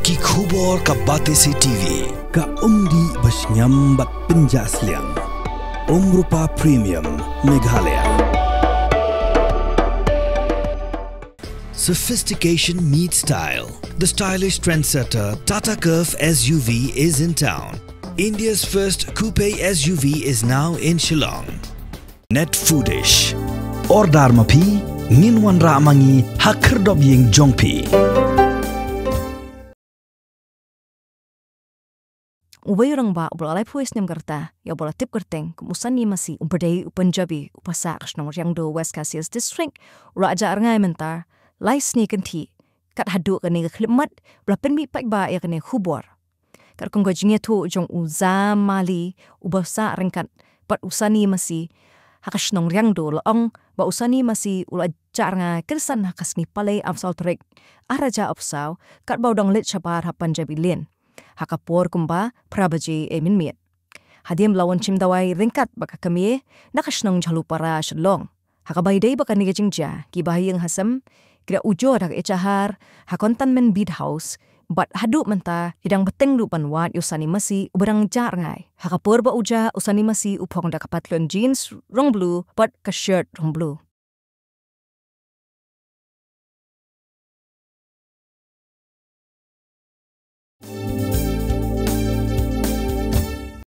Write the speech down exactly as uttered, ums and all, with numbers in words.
Ki khubor ka Batesi T V. Ka umdih ba shngiam bad pynjah sliang. Umrupa Premium, Meghalaya. Sophistication meets style. The stylish trendsetter Tata Curvv S U V is in town. India's first coupe S U V is now in Shillong. Net Foodish. Order ma phi, ngin wanrah ma ngi ha khyrdop ïing jong phi. Uwei u rangbah uba la laiphew snem ka rta, ïa uba la tip kyrteng kum u Sani Masi, uba dei u Punjabi uba sah ka shnong Riangdo, West Khasi Hills District, u la jah rngai mynta lai sngi kynthih. Kat haduh kane ka khyllipmat ba la pynmih paidbah ïa kane ka khubor. Katkum ka jingïathuh jong u Zam Mali uba sah ryngkat bad u Sani Masi ha ka shnong Riangdo, la ong ba u Sani Masi u la jah rngai kynsan ha ka sngi Palei arphew saw tarik ar hajar arphew saw, katba u dang leit shabar ha Punjabi Lane ha ka por kumba phra baje mynmiet, hadien ba la wan shim dawai ryngkat bad ka kmie na ka shnong Jhalupara, Shillong. Ha kaba ïadei bad kane ka jingjia, ki bahaïing hasem ki la ujor da ka eshahar ha Cantonment Beat House, bad haduh mynta ki dang bteng ruh ban wad ïa u Sani Masi uba dang jah rngai. Ha ka por ba u jah, u Sani Masi u phong da ka patlun jeans rong blue bad ka shirt rong blue.